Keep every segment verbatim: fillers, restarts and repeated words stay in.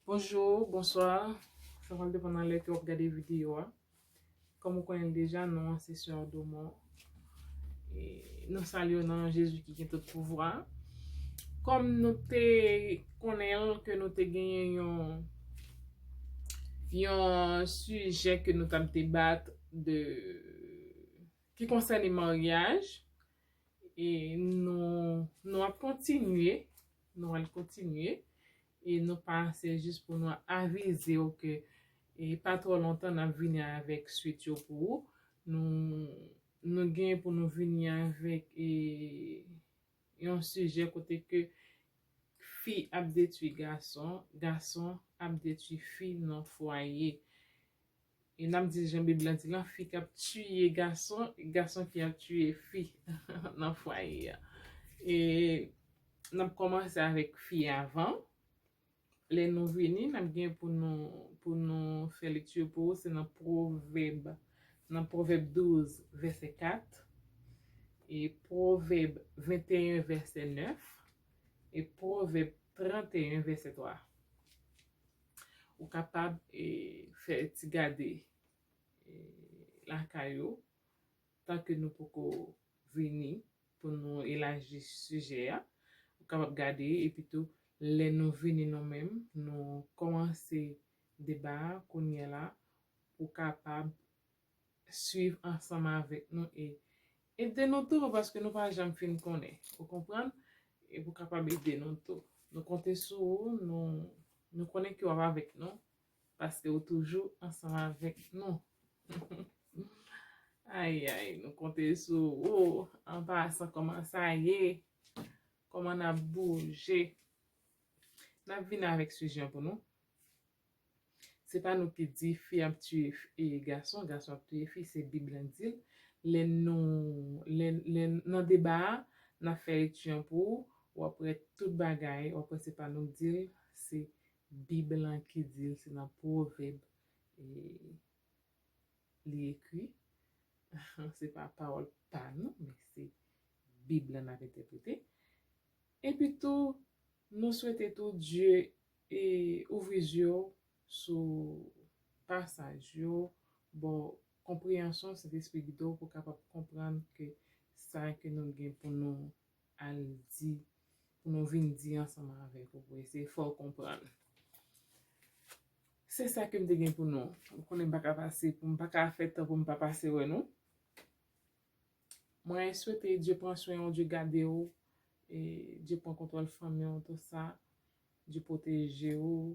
Bonjou, bonswa. Sa pral depann nan lè ke w ap gade videyo a. Kòm ou konnen l deja, non an se Sè Domon. E nou salye w nan non Jezi ki gen tout pouvwa. Kòm nou te konnen l ke nou te genyen yon yon sijè ke nou t ap debat de ki konsène maryaj, e nou nou ap kontinye, nou al kontinye, e nou pase jis pou nou avize w ke e pa twò lontan n ap vini avèk swit yo pou ou. Nou nou gen pou nou vini avèk e yon sijè kote ke fi ap detwi gason, gason ap detwi fi nan fwaye. E n ap di jan Bib lan di lan, fi k ap tiye gason, gason ki ap tiye fi nan fwaye a. E n ap kòmanse avèk fi avan. Lè nou vini, n ap gen pou nou pou nou fè lekti pou ou, se nan Pwovèb, nan Pwovèb douz, vèsè kat, e Pwovèb venteyen, vèsè nèf, e Pwovèb tranteyen, vèsè twa. Ou kapab e, fè ti gade e, lakay ou, tanke nou poko vini pou nou elaji sijè a. Ou kapab gade, epi tou, lè nou vini nou menm, nou kòmanse deba a kounye a la, pou kapab swiv ansanm avèk nou e ede nou tou, paske nou pa janm fin konnen. Ou konprann? E pou kapab ede nou tou. Nou konte sou ou, nou, nou konnen ke w ap avèk nou, paske ou toujou ansanm avèk nou. Ay, ay, nou konte sou ou. An pasan, kòman sa ye? Kòman n ap bouje? N ap vin avèk sijè pou nou. Se pa nou ki di fi ap tiye e gason, gason ap tiye fi, se Bib lan di l. Lè nou, lè, lè nan deba a, n ap fè lekti an pou ou, w ap wè tout bagay, w ap wè se pa nou k di l, se Bib lan ki di l, se nan Pwovèb e, li ekri. Se pa pawòl pa nou, men se Bib lan n ap entèprete. Epi tou, nou swete tou Dye e ouvri zye w sou pasaj yo, ba w konpreyansyon Sentespri gide w pou w kapab konprann ke sa ke nou gen pou nou al di, pou nou vin di ansanm avèk ou, pou eseye fè w konprann. Se sa ke m te gen pou nou. M konnen m pa ka pase, pou m pa ka fè tan pou m pa pase wè nou. Mwen swete Dye pran swen w, Dye gade w, e Dye pran kontwòl fanmi w, tou sa. Dye pwoteje w.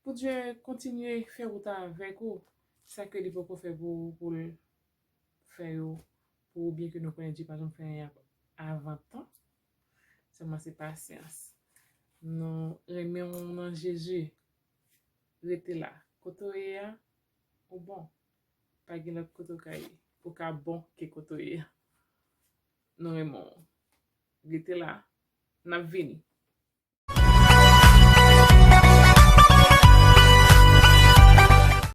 Pou Dye kontinye fè wout avèk ou. Sa ke li poko fè pou ou, pou l fè yo pou ou, byen ke nou konnen Dye pa janm fè anyen avan tan. Sèlman se pasyans. Nou renmen w nan Jezi. Rete la. Kote w ye a, ou bon. Pa gen lòt kote w ka ye. Ou ka bon ke kote w ye a. Nou renmen w. Rete la. N ap vini.